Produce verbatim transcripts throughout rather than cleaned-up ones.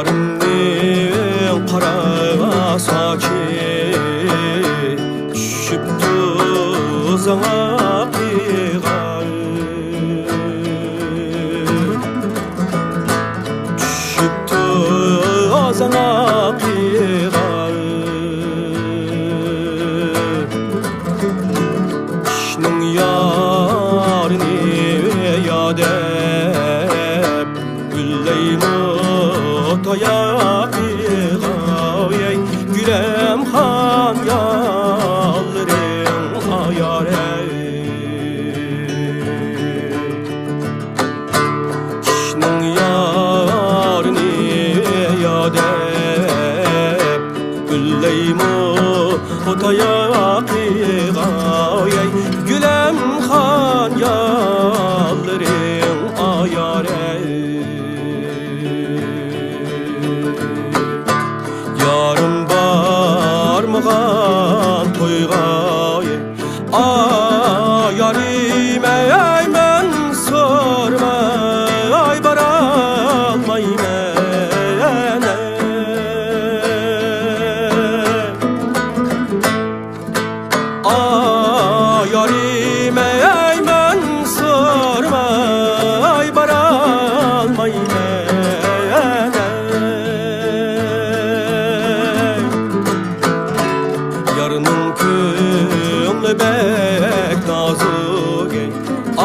يارىمنىڭ قارا ساچى چۈشۈپتۇ زاڭا پىغا. چۈشۈپتۇ زاڭا پىغا. كىشىنىڭ يارىنى يا دەپ گۈللەيمۇ تاياقىغا، ئەي گۈلەمخان ياللىرىڭ ئايارەي. كىشىنىڭ يارىنى يا دەپ گۈللەيمۇ تاياقىغا، ئەي گۈلەمخان ياللىرىڭ ئايارەي. يارىم بارمىغان تويغا، ئايارىم ئەي مەن سورىماي بارالمايمەن. ئايارىم ئەي مەن سورىماي بارالمايمەن. يارنىڭ كۆڭلى بەك نازۇك،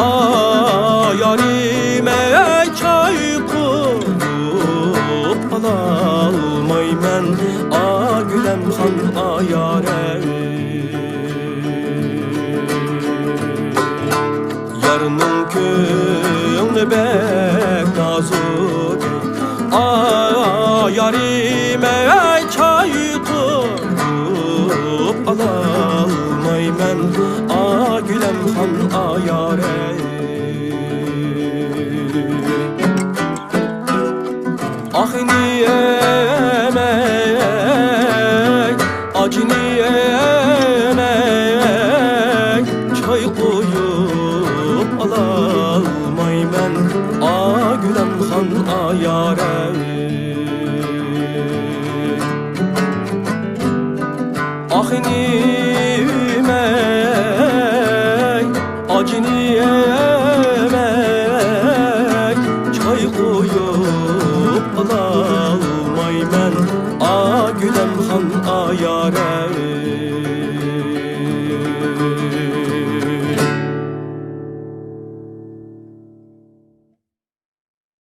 ئايارىم ئەي چاي قۇيۇپ ئالالمايمەن، ئا گۈلەمخان ئايارەي. يارنىڭ كۆڭلى بەك نازۇك، ئايارىم ئەي چاي قۇيۇپ ئالالمايمەن، ئا گۈلەمخان ئايارەي. ئاخنى يەمەي، ئاجنى يەمەي، چاي قۇيۇپ ئالالمايمەن، ئا گۈلەمخان ئايارەي. ئاخنى يەمەي، ئاجنى يەمەي، چاي قۇيۇپ ئالالمايمەن، ئا گۈلەمخان ئايارەي.